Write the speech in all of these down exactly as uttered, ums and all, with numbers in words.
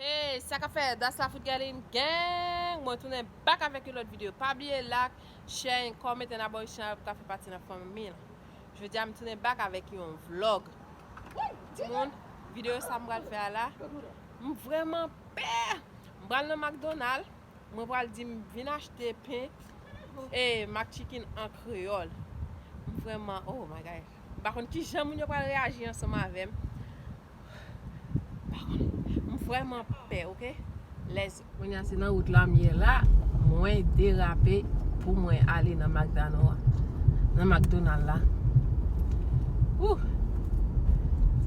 Hey, sa k ap fèt? That's La Foot Girl in Gang. Mwen tounen back avèk yon lòt videyo. Pa bliye like, share, and comment, and abone chanèl pou ka fè pati nan fanmi an. Jodi a, m tounen back avèk yon vlog. Timoun, videyo sa m pral fè a la, m vrèman pè. M pral nan McDonald. Mwen pral di m vin achte pen e McChicken an kreyòl. M vrèman, oh my God. M pa konn kijan moun yo pral reyaji ansanm avè m. M pa konn. M vrèman pè, oke? Let's go. Kounye a se nan wout la m ye la. Mwen derape pou mwen ale nan McDonald la. Nan McDonald la. Wouh!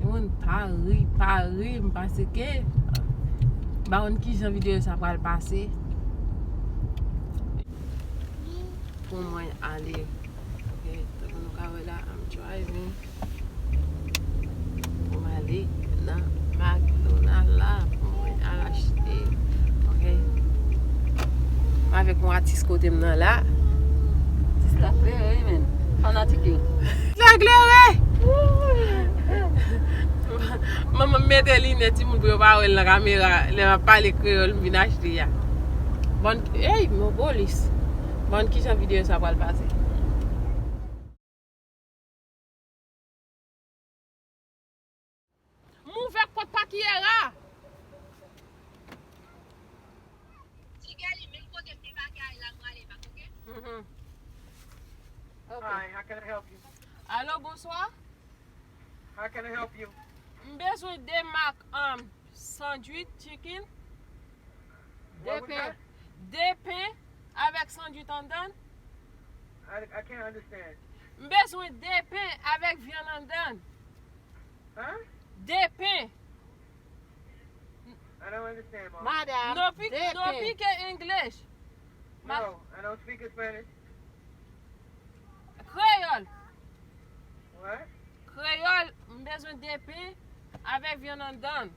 Timoun, pa ri, pa ri, m panse ke, m pa konn kijan videyo sa pral pase. Pou mwen ale. Ok, tankou nou ka wè la, I'm driving. Pou m ale nan McDonald la, pou mwen al achte. Ok. M avèk yon atis kote m nan la. Atis la klere, wi, men. Fanatik yo. Atis la klere! Manman m mete linèt timoun pou yo pa wè l nan kamera lè m ap pale kreyòl m vin achte a. Bon, ey, mon polis. Bon, kijan videyo sa pral pase? M ouvè pòt pa kiyè a. Ti Gèli, menm kote m debake a la, m prale back, ok? Mhm. Ok. Hi, how can I help you? Alo, bonswa. How can I help you? M bezwen de mak, um, sandwich chicken. De pen. De pen avèk sandwich anndan. I, I can't understand. M bezwen de pen avèk vyann anndan. Huh? De pen. I don't understand, Mom. Madam, no pick, de no pen. Pick English. Ma- No, I don't speak Spanish. Kreyòl. What? Kreyòl, m bezwen de pen avèk vyann anndan.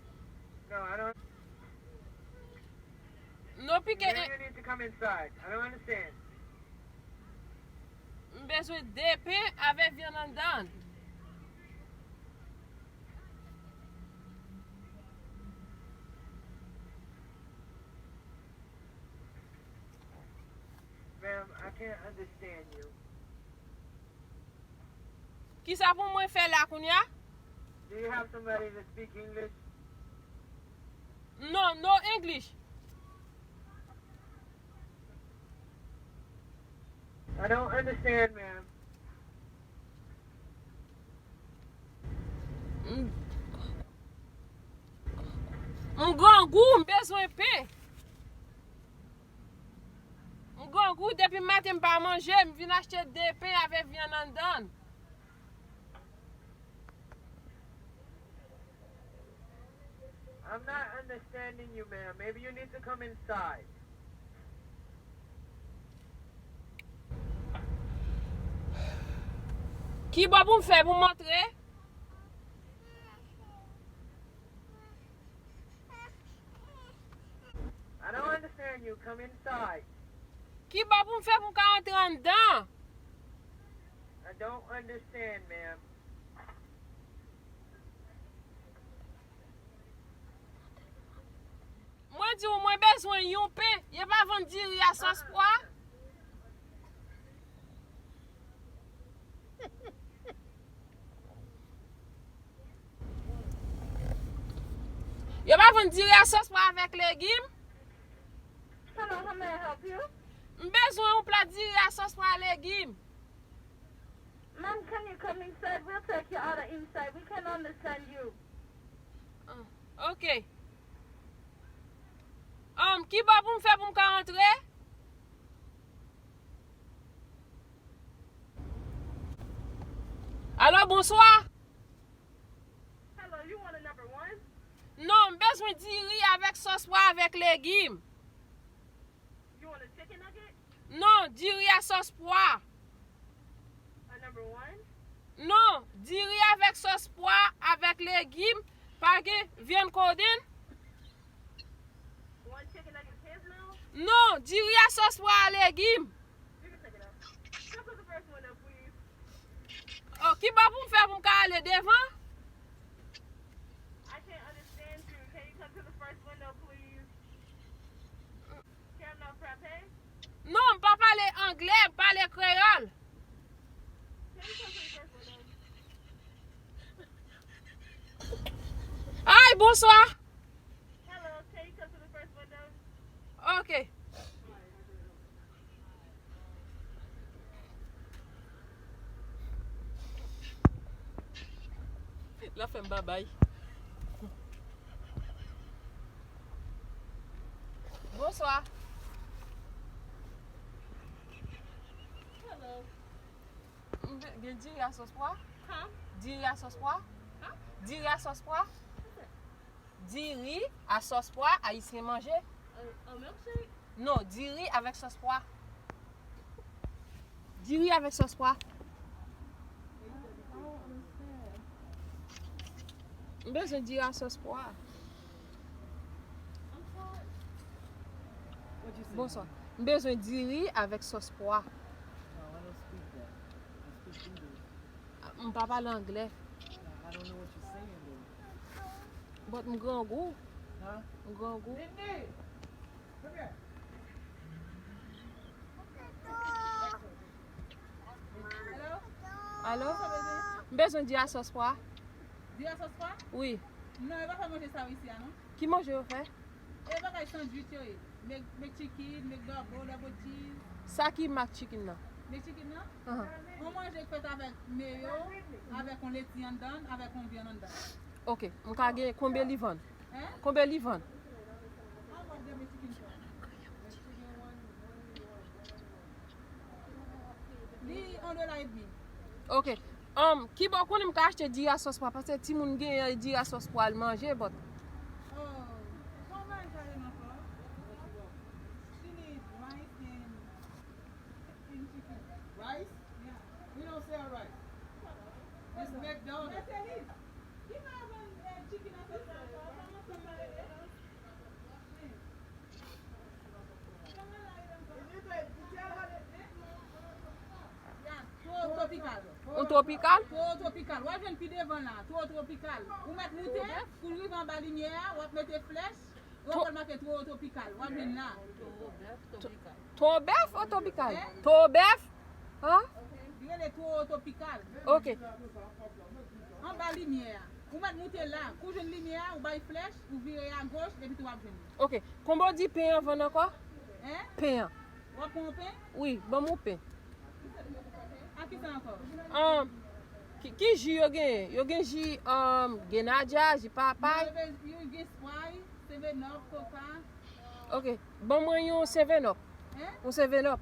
No, I don't. No pick. Maybe you need to come inside. I don't understand. M bezwen de pen avèk vyann anndan. Ma'am, I can't understand you. Kisa pou mwen fè la kounye a? Do you have somebody to speak English? No, no English. I don't understand, ma'am. M, m grangou, m bezwen pen. M grangou, depi maten m pa manje, m vin achte de pen avèk vyann anndan. I'm not understanding you, ma'am. Maybe you need to come inside. Kibò pou m fè pou m antre? I don't understand you. Come inside. Kibò pou m fè pou m ka antre anndan? I don't understand, ma'am. Mwen di w, mwen bezwen yon pen. Yo pa vann diri a sòs pwa. Yo pa vann diri a sòs pwa avèk legim. Hello, how may I help you? M bezwen yon plat diri a sòs pwa legim. Ma'am, can you come inside? We'll take your order inside. We can understand you. Ah, ok. Um, kibò pou m fè pou m ka antre? Alo, bonswa. Hello, you want a number one? Non, m bezwen diri avèk sòs pwa avèk legim. You want a chicken nugget? Non, diri a sòs pwa. A number one? Non, diri avèk sòs pwa, avèk legim, pa gen vyann kodenn. One chicken nugget, kids meal? Non, diri a sòs pwa a legim. You can take it out. Come to the first window, please. Oh, kibò pou m fè pou m ka ale devan? I can't understand you. Can you come to the first window, please? klè, pale kreyòl. Ay, bonswa. Hello, can you come to the first window? Ok. L ap fè m babay. Bonswa. Hello. M gen diri a sòs pwa? Ha? Diri a sòs pwa? Ha? Diri a sòs pwa? Diri a sòs pwa, ayisyen manje. An, an milkshake? Non, diri avèk sòs pwa. Diri avèk sòs pwa. M bezwen diri a sòs pwa. Bonswa. M bezwen diri avèk sòs pwa. M pa pale anglè. But m grangou. M grangou. Alo? M bezwen diri a sòs pwa. Diri a sòs pwa? Wi. Non, yo pa fè manje sa yo isi a, non. Ki manje yo fè? E bagay sandwich yo ye. Make, make chicken, make double, double cheese. Sa ki make chicken nan? Make chicken nan? Ahan. Yon manje k fèt avèk meyo, avèk yon leti anndan, avèk yon vyann anndan. Ok, m ka gen konbyen li vann? Hein? Konbyen li vann? How much the make chicken for? Li yon dola edmi. Ok. Um, kibò w konnen m ka achte diri a sòs pwa, paske timoun genyen diri a sòs pwa al manje, but. Oh, kòman sa ye ankò? She need rice and, and chicken. Rice? Yeah. We don't sell rice. It's McDonald's. Ki pa vann, eh, chicken a sòs pwa? Kòman sa ye? Ou tropikal? Ou tropikal? W ap jwenn pi devan la, tro tropikal. Ou mèt moute, pou l rive anba limyè a, w ap mete flèch, w ap wè l make tro tropikal. W ap jwenn la. Tro bèf ou tropikal? Tro bèf? Hein? Li rele tro tropikal. Ok. Anba limyè a. Ou mèt moute la. Kou jwenn limyè a, ou bay flèch, ou vire agoch, epi tou w ap jwenn li. Ok. Konbyen w di pen an vann ankò? Hein? Pen an. W ap pran yon pen? Wi, ban m yon pen. A ki sa ankò? Ahn, ki, ki ji yo genyen? Yo gen ji, ahn, grenadya, ji papay. Non, yo gen, yo gen Sprite, Seven Up, Coca. Ok, ban mwen yon Seven Up. Hein? Yon Seven Up.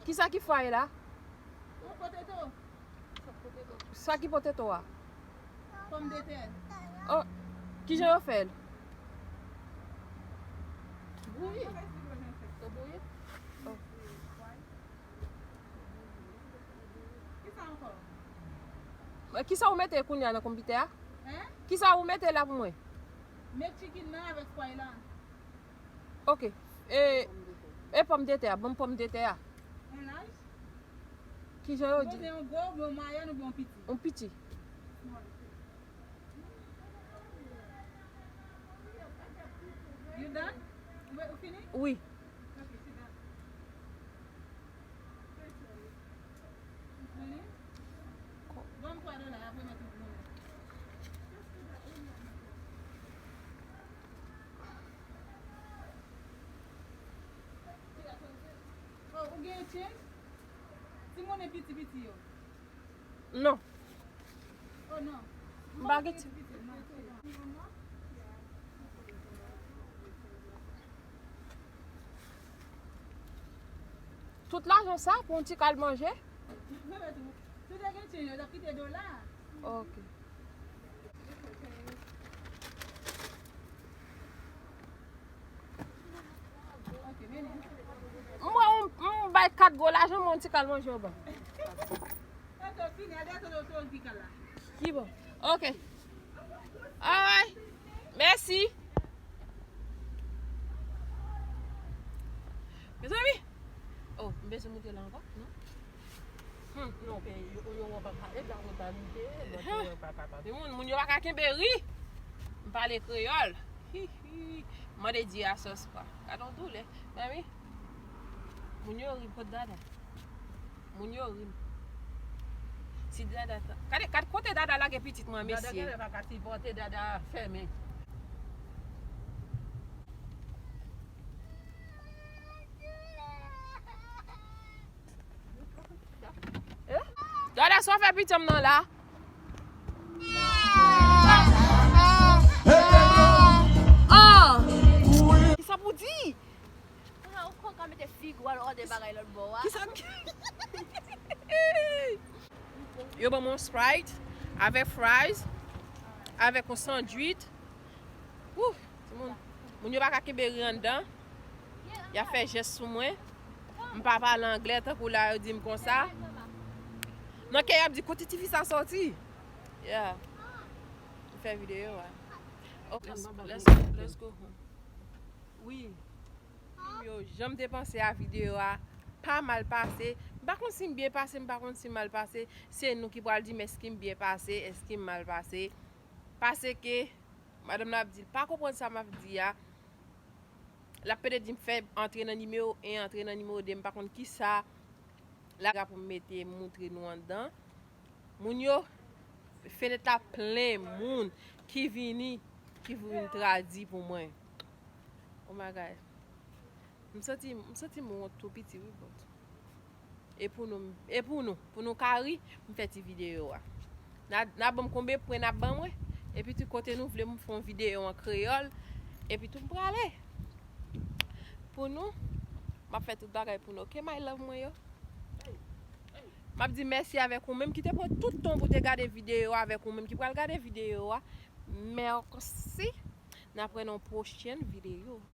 Kisa ki fwaye la? Yon poteto. Sa ki poteto a? Pòmdetè. Oh, kijan yo fè l? Bouyi. Yo bouyi. Oh. Kisa ankò? Kisa ou mete kounye a nan konbitè a? Hein? Kisa ou mete la pou mwen? Make chicken nan avèk fwaye la. Ok. E, e pòmdetè a, ban m pòmdetè a. Yon laj? Kijan yo di? Ou bezwen yon gwo, yon mwayèn oubyen yon piti? Yon piti. You done? Ou, ou fini? Wi. Ok, sit down. Ban m twa dola, apre mèt ou monnen. Oh, ou gen change? Ti monnen piti piti yo. Non. Oh, non. M pa gen ti. Tout lajan sa pou yon ti kal manje? Tout gen change, yo t ap kite dola. Ok. M wè w, m bay kat gwo lajan, mwen yon ti kal manje w ban. Ki bon. Ok. Alright. Mèsi. Mezanmi. Oh, m bezwen moute la ankò, non? Hmm. Non, ke yo, yo wè pa ka, e la yo pa mite, lòt yo wè pa ka pa. Moun, moun yo pa ka kenbe ri. M pale kreyòl. Hi, hi. Mande Dye a sòs pa. Gade yon doulè. Mami, moun yo ri pot Dada. Moun yo ri. Si Dada ta, gade, gade kote Dada lage pitit mwen, mesye. Dada genlè pa ka sipòte, Dada fèmen. Dada, sa w fè pitit m nan la? Oh! Kisa pou di? Ou ka mete figi w al òdè bagay lòt bò a. Kisa? Yo ban mwen Sprite avèk fries avèk yon sandwich. Wouh, timoun. Moun yo pa ka kenbe ri anndan. Y ap fè jès sou mwen. M pa pale anglè tankou la yo di m konsa. Nan kè y ap di kote tifi sa sòti. Yeah. M fè videyo a. Ok, let's, let's go home. Wi. Yo, jan m te panse a videyo a, pa mal pase. M pa konn si m byen pase, m pa konn si m mal pase. Se nou ki pral di m èske m byen pase, èske m mal pase. Paske madanm nan ap di l pa konprann sa m ap di a. L ap pede di m fè antre nan nimewo en, antre nan nimewo de, m pa konn kisa. La pou m mete moutre nou anndan. Moun yo, fenèt la plen moun ki vini, ki vin tradi pou mwen. Oh my God. M santi, m santi m wont tou piti, wi, but. E pou nou, e pou nou, pou nou ka ri, m fè ti videyo a. N a, n a ban m konbyen pwen n ap ban mwen, epi tou kote nou vle m fè yon videyo an kreyòl, epi tou m prale. Pou nou, m ap fè tout bagay pou nou, ok, my love mwen yo? M ap di mèsi avèk ou menm ki te pran tout tan pou te gade videyo a, avèk ou menm ki pral gade videyo a. Mèsi. N ap wè nan yon pwochèn videyo.